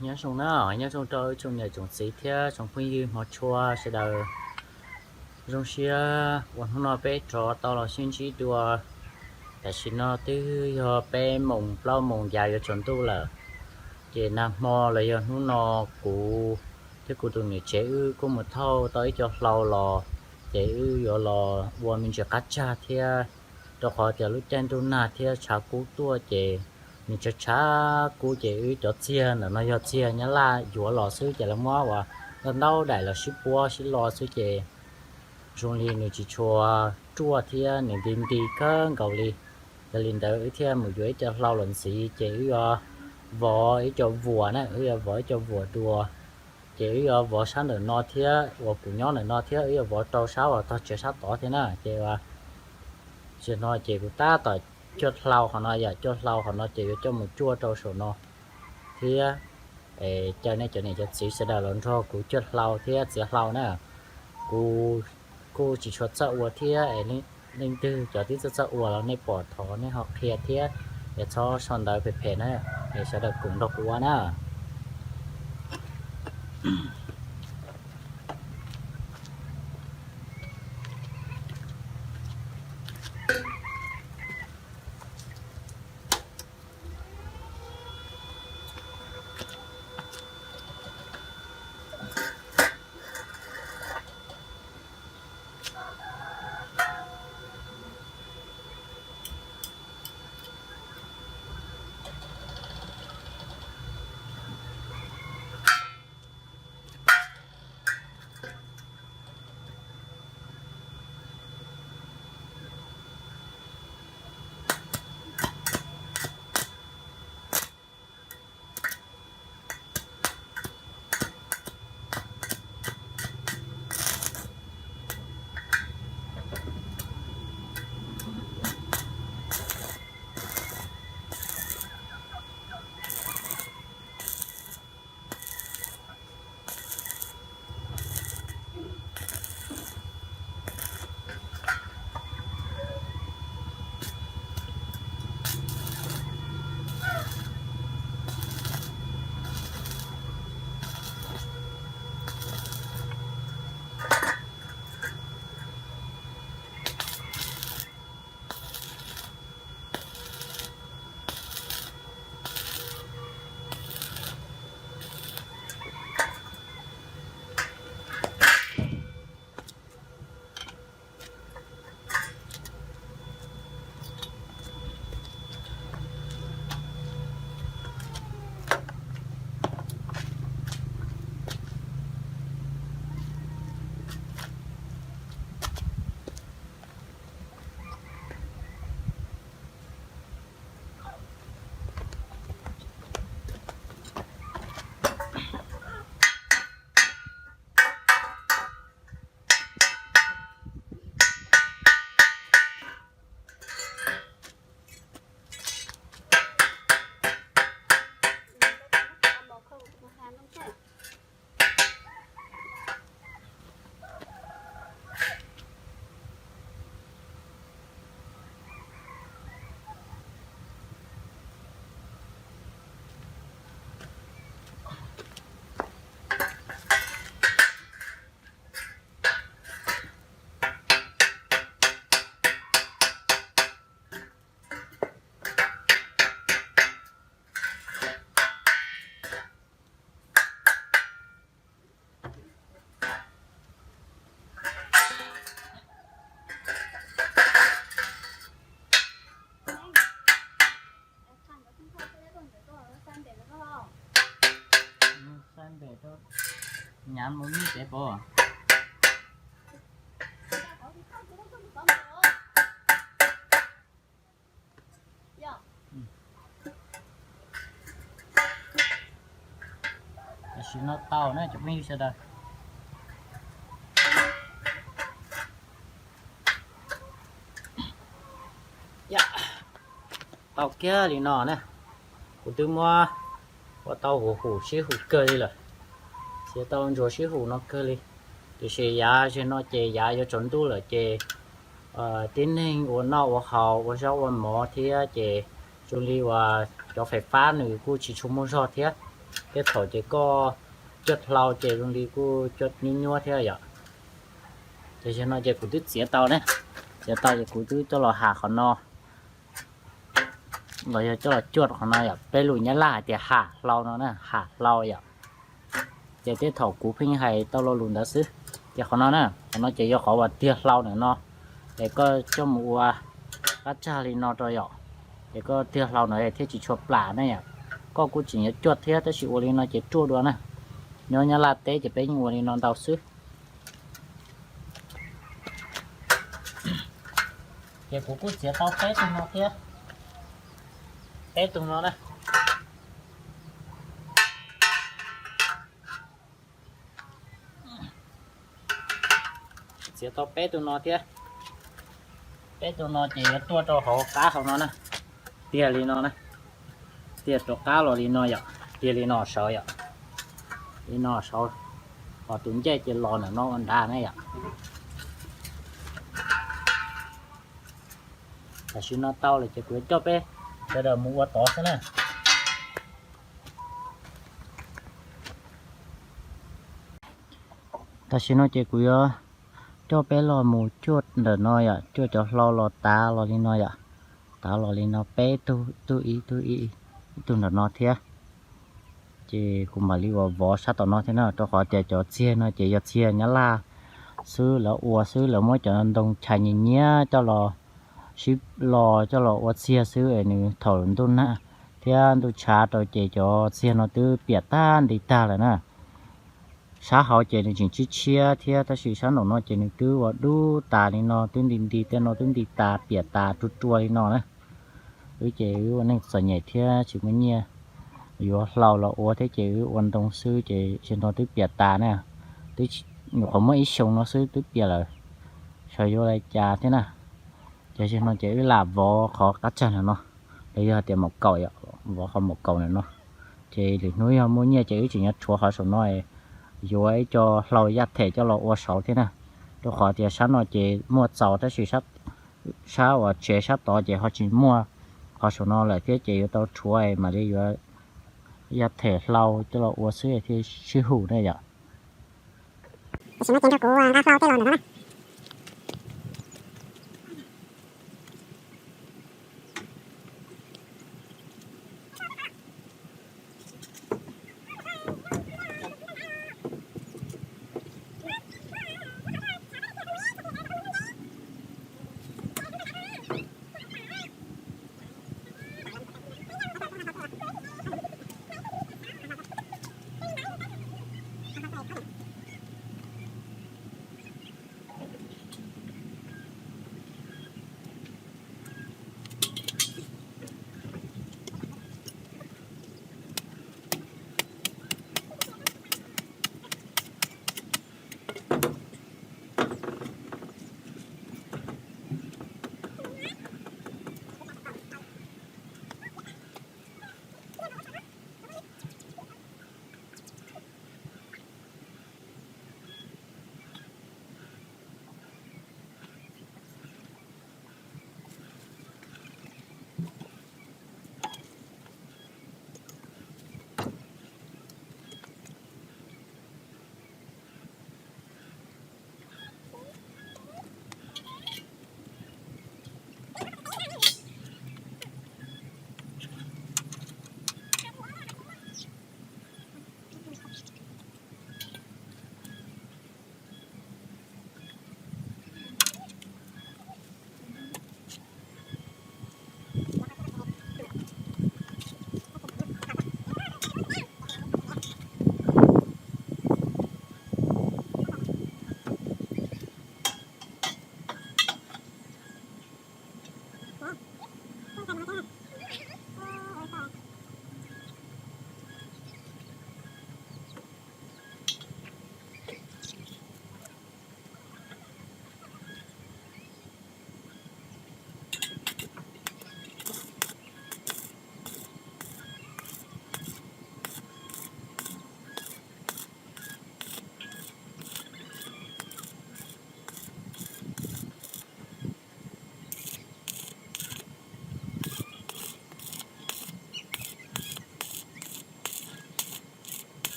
Nyob zoo na, nyob zoo rau tsoom niam tsoom txiv thiab tsoom phooj ywg hmov tshua sawv daws. Zoo siab uas hnub no peb rov tau los sib ntsib dua. Tam sim no twb yog peb moos plaub moos yav yuav tsaus ntuj lawm. Ces nag hmo los yog hnub no kuv thiab kuv tus niam tsev wb kuj mus thauj tau ib co hlau los, ces wb yuav los ua me ntsis qab tsag thiab, rau qhov tias lub caij ntuj nag thiab tshav kub tuaj ces nws tshav tshav kub ces wb cov txiag ntawm no yog txiag Nyab Laj yuav los xwb ces lawv muab uas ntau ntau daim los sib puab sib lo xwb ces zoo li nws tsis tshua ruaj thiab nws nti nti kawg nkaus li. Yog li ntawd wb thiaj mus yuav ib co hlau los ntxiv ces wb yuav vov ib co vuas na, wb yuav vov ib co vuas dua. Ces wb yuav vov sab ntawm no thiab uas kuv nyob ntawm no thiab wb yuav vov rau sab uas tog tsev sab tod thiab na. Ces zaum no ces kuv tab tom cuaj hlau qhov no, yam cuaj hlau qhov no ces yuav coj mus cuaj rau saum no thiab. Caw nej cov niam cov txiv sawv daws los nrog kuv cuaj hlau thiab txiav hlau na. Kuv kuj tsis tshua txawj ua thiab, leej twg cov twb txawj txawj ua los nej pom thov nej ho qhia thiab, es txhob sau ntawv phem phem na, es sawv daws koom nrog kuv ua na. Nyav mus ib tsev pov. Tam sim no tau na cov phooj ywg sawv daws. Tau kiag li no na, kuv twb muab ua tau huv hum sib hum kawg li lawm, txiav tau ntsuav sib hum no kawg li. Tiam sis yav zeg no ces yav yuav tsaus ntuj lawm ces tib neeg ua noj ua haus ua zaub ua mov thiab ces Zoo li uas cov fais fab nws kuj tsis tshua muaj zog thiab, tej thaum ces koj cuaj hlau ces zoo li kuj cuaj nyuab nyuab thiab yom. Ces yog no ces kuv twb txiav tau ne, txiav tau ces kuv twb coj los ham qhov no, los yog coj los cuaj qhov no yom. Peb lus Nyab Laj hais tias ham hlau no na, ham hlau yom. Ces tej thaum kuv pheej hais tau lo lus ntawd xwb. Ces qhov no na, qhov no ces yog qhov uas tiag hlau ntawm no, es koj coj mus ua qab tsag li no rau yom. Ces koj tiag hlau ntawd thiaj tsis tshua plam ne yom. Koj kuj tseem yuav cuaj thiab tab sis ua li no ces ruaj dua na. Nyob Nyab Laj teb ces peb yeej ua li no ntau xwb. Ces kuv kuj txiav tau peb tug no thiab, peb tug no na. Txiav tau peb tug no thiab, peb tug no ces yuav tuaj rau hauv qab hauv no na. Tiag li no na, tiag rov qab los li no yom, tiag li no saud yom, li no saud, ho tus ncej ces los ntawm no ua nrad na yom. Tam sim no tau lawm ces kuv yuav coj peb sawv daws mus ua tod xwb na. Tam sim no ces kuv yuav coj peb los mus cuaj ntawm no yom, cuaj cov hlau los tav los li no yom, tav los li no peb tug, ib tug ib tug ib, ib tug ntawm no thiab. Ces kuv mam li uas vov sab tom no thiab na, rau qhov tias cov txiag no ces yog txiag Nyab Laj xwb, lawv ua xwb, lawv muab cov ntoo chais nyias nyias coj los sib los coj los ua txiag xwb es nws thaum ntuj nag thiab ntuj tshav rau ces cov txiag no twb piam tag nti tag lawm na. Sab hauv ces nws tseem tshiab tshiab thiab tab sis sab nraum no ces nws twb ua dub tas li no, twb nti nti tej no twb nti tas piam tas rua rua li no na. Wb ces wb ua neej txom nyem thiab tsis muaj nyiaj yuav hlau los ua thiab ces wb ua ntoo xwb ces tsis ntau twb piam tas na. Twb nyuam qhuav muaj ib xyoo no xwb twb piam lawm, xyov yuav li cas thiab na. Ces tsis no ces wb lam vov qhov qab tsag ntawm no, los yog hais tias maum kaum, vov qhov maum kaum ntawm no. Ces lwm hnub yog muaj nyiaj ces wb tseem yuav rhuav qhov saum no, yuav ib co hlau yaj them coj los ua saud thiab na. Rau qhov tias sab no ces muaj txaus tab sis sab uas tsev sab tod ces ho tsis muaj qhov saum no lawm thiab ces yuav tau rhuav mam li yuav yaj them hlau coj los ua xwb thiaj sib hum na yom. Tam sim no ces nrog kuv nqa hlau tej los ntawm no na.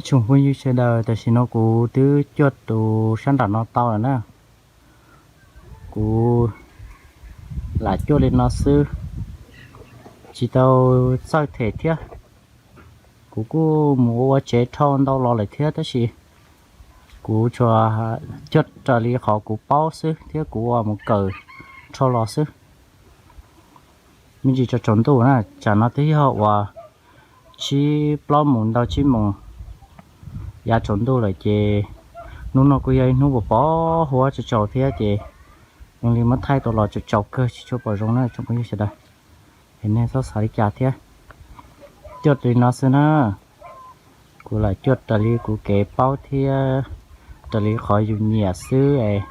Tsoom phooj ywg sawv daws, tam sim no kuv twb cuaj tus sab nraum no tau lawm na. Kuv lam cuaj li no xwb, tsis tau txawj them thiab. Kuv kuj mus ua ua tsev rho ntau los lawm thiab, tab sis kuv tsuas cuaj raws li qhov kuv paub xwb thiab kuv ua mus kawm rho los xwb. Me ntsis tsaus ntuj na, tsam no twb yog uas tsib plaub moos ntau tsib moos yav tsaus ntuj lawm ces hnub no kuj yog ib hnub uas pov huab tsaus tsaus thiab ces zoo li muab thaij tau los tsaus tsaus kawg tsis tshua pom zoo na tsoom phooj ywg sawv daws. Es nej txhob xav li cas thiab, cuaj li no xwb na. Kuv lam cuaj raws li kuv kev paub thiab raws li qhov yus nyiam xwb es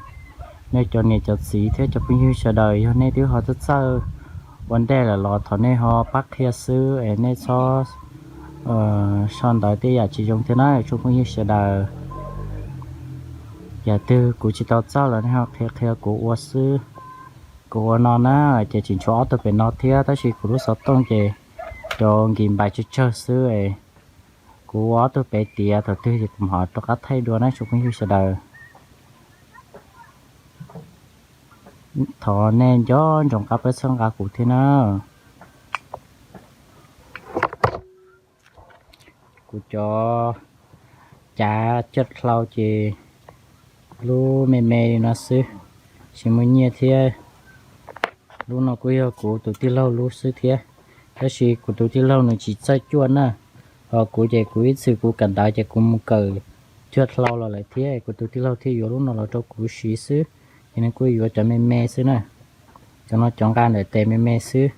nej cov niam cov txiv thiab cov phooj ywg sawv daws yog nej twb ho txawj txawj ua ntej lawm los thov nej ho pab qhia xwb es nej txhob sau ntawv tej yam tsis zoo thiab na tsoom phooj ywg sawv daws. Yam twg kuv tsis tau txawj los nej ho qhia qhia kuv ua xwb. Kuv ua no na, ces tseem tshuav ob tug pem no thiab tab sis kuv lub xov tooj ces cov nkis npais tsawg tsawg xwb es kuv ua ob tug pem tiav, thaum twg ces kuv mam ho rov qab thaij dua na tsoom phooj ywg sawv daws. Thov nej nco ntsoov qab pab txhawb nqa kuv thiab na. Kuv cov cav cuaj dlau ces lub me me li no xwb, tsis muaj nyiaj thiab. Lub no kuj yog kuv tus tij laug lub xwb thiab, tab sis kuv tus tij laug nws tsis txawj cuaj na. Ho kuv ces kuv ib txwm kuv kawm ntawv ces kuv mus kawm cuaj dlau los lawm thiab, kuv tus tij laug thiaj yuav lub no los rau kuv siv xwb. Ces nws kuj yuav cov me me xwb na, cov no cov nqa ntawm tes me me xwb.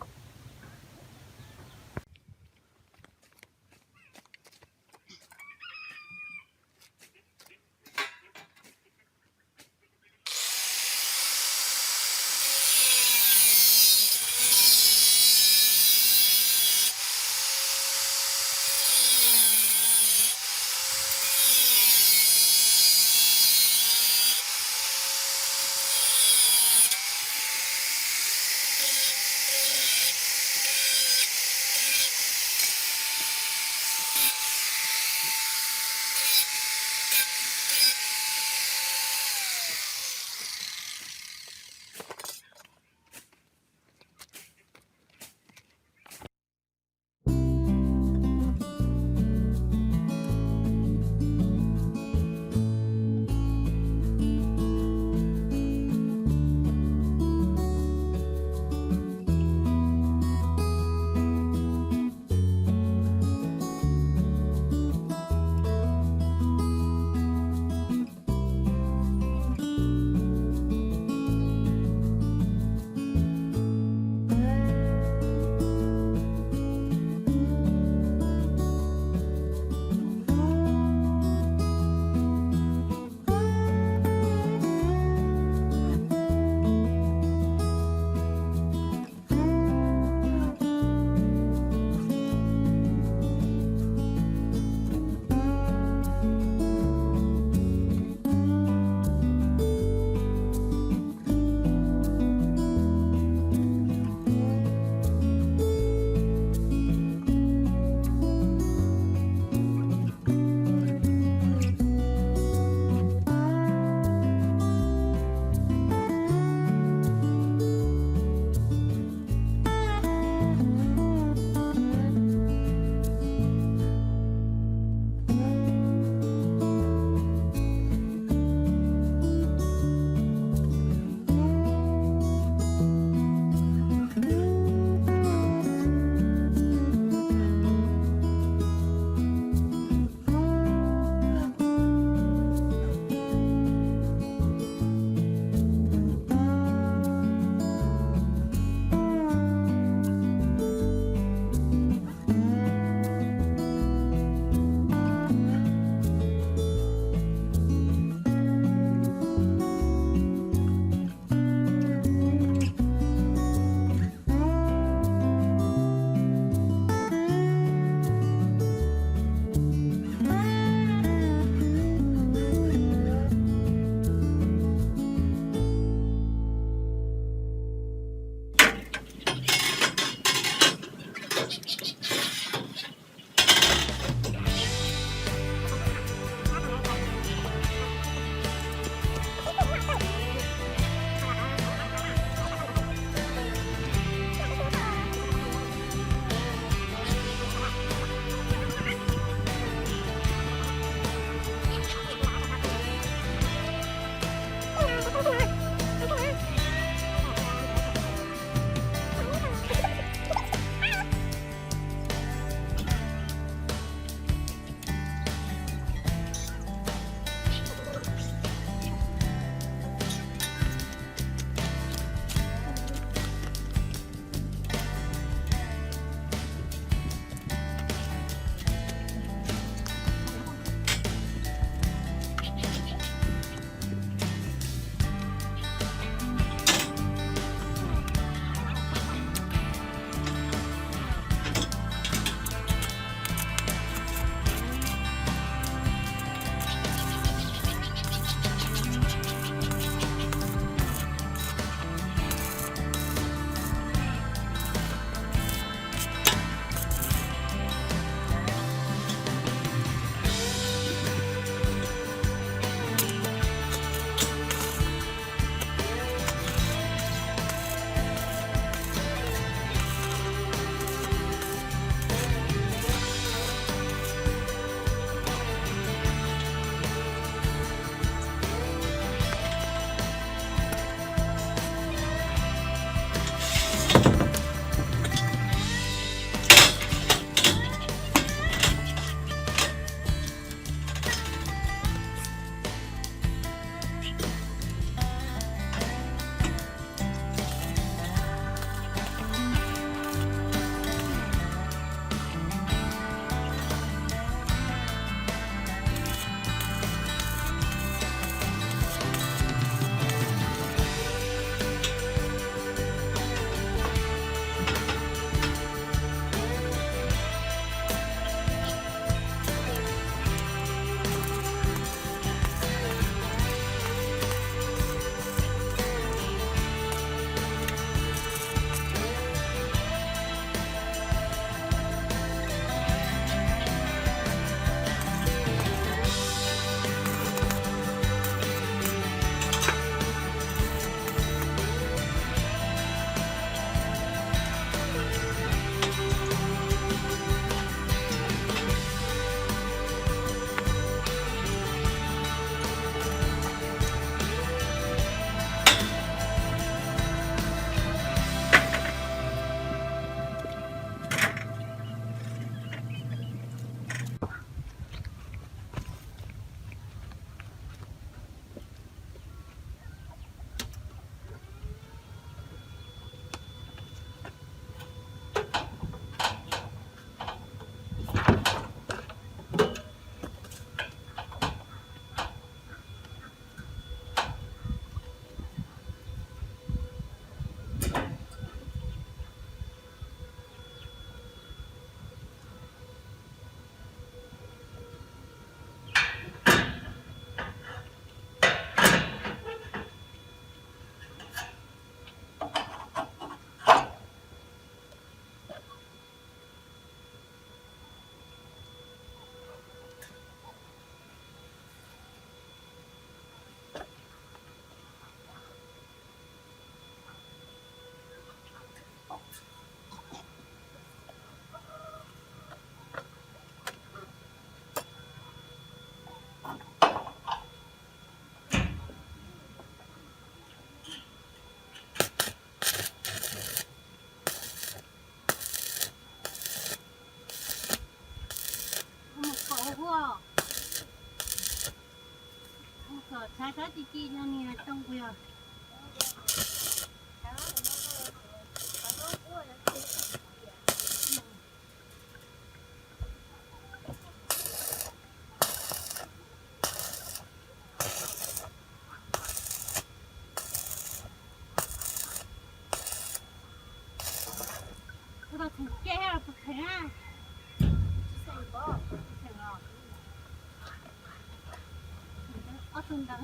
Ob tug ntawd,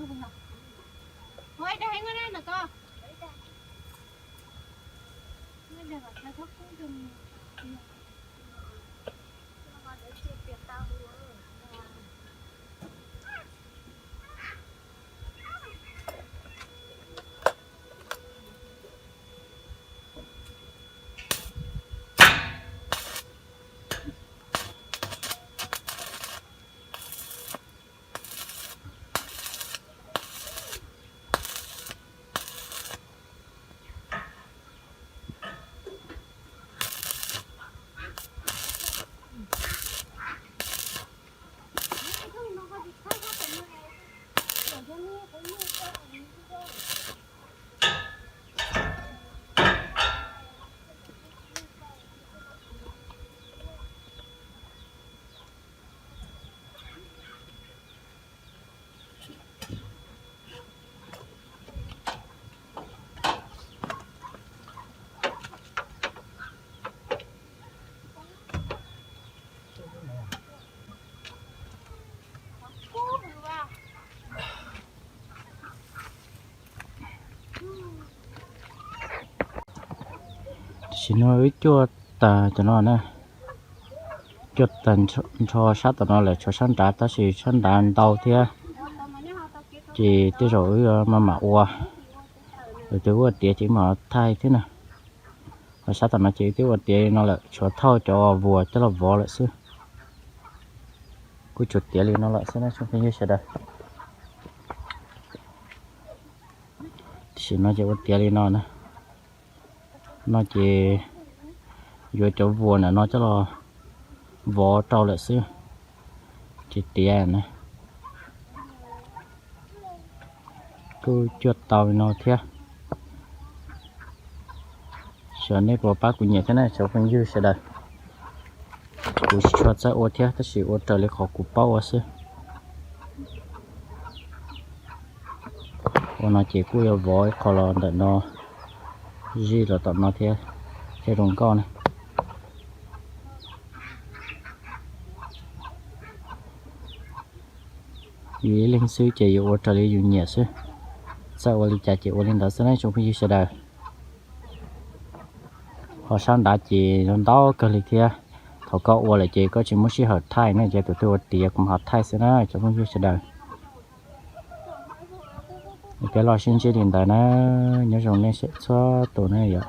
ua ib dag heev na ntawm ko. Tam sim no wb cuaj tag cov no na, cuaj tag nrho sab tom no lawm, tshuav sab nrad tab sis sab nrad ntau thiab, ces tej zaum wb maj mam ua, lwm tus ua tiav ces mam thaij thiab na. Ho sab tom no ces wb twb ua tiav li no lawm, tshuav thauj cov vuas coj los vov lawm xwb. Kuj tshuav tiav li no lawm xwb na tsoom phooj ywg sawv daws. Tam sim no ces ua tiav li no na. No ces yuav cov vuas ntawm no coj los vov rau lawm xwb, tsis tiav na. Kuj cuaj tau li no thiab. Xyov nej puas pab kuv nyiam thiab na tsoom phooj ywg sawv daws. Kuv tsis tshua txawj ua thiab tab sis ua raws li qhov kuv paub ua xwb. Ua no ces kuj yuav vov ib qho los ntawm no, zij los tom no thiab, thiaj zoo nkauj na. Yus ib leeg xwb ces yuav ua raws li yus nyiam xwb, txawj ua li cas ces ua li ntawd xwb na tsoom phooj ywg sawv daws. Ho sab nrad ces ntau kawg li thiab, thaum koj ua lawm ces koj tsis muaj sij hawm thaij na, ces tus twg ua tiav kuv mam ho thaij xwb na tsoom phooj ywg sawv daws. Peb los sib ntsib li ntawd na, nyob zoo nej txhua tus na yom.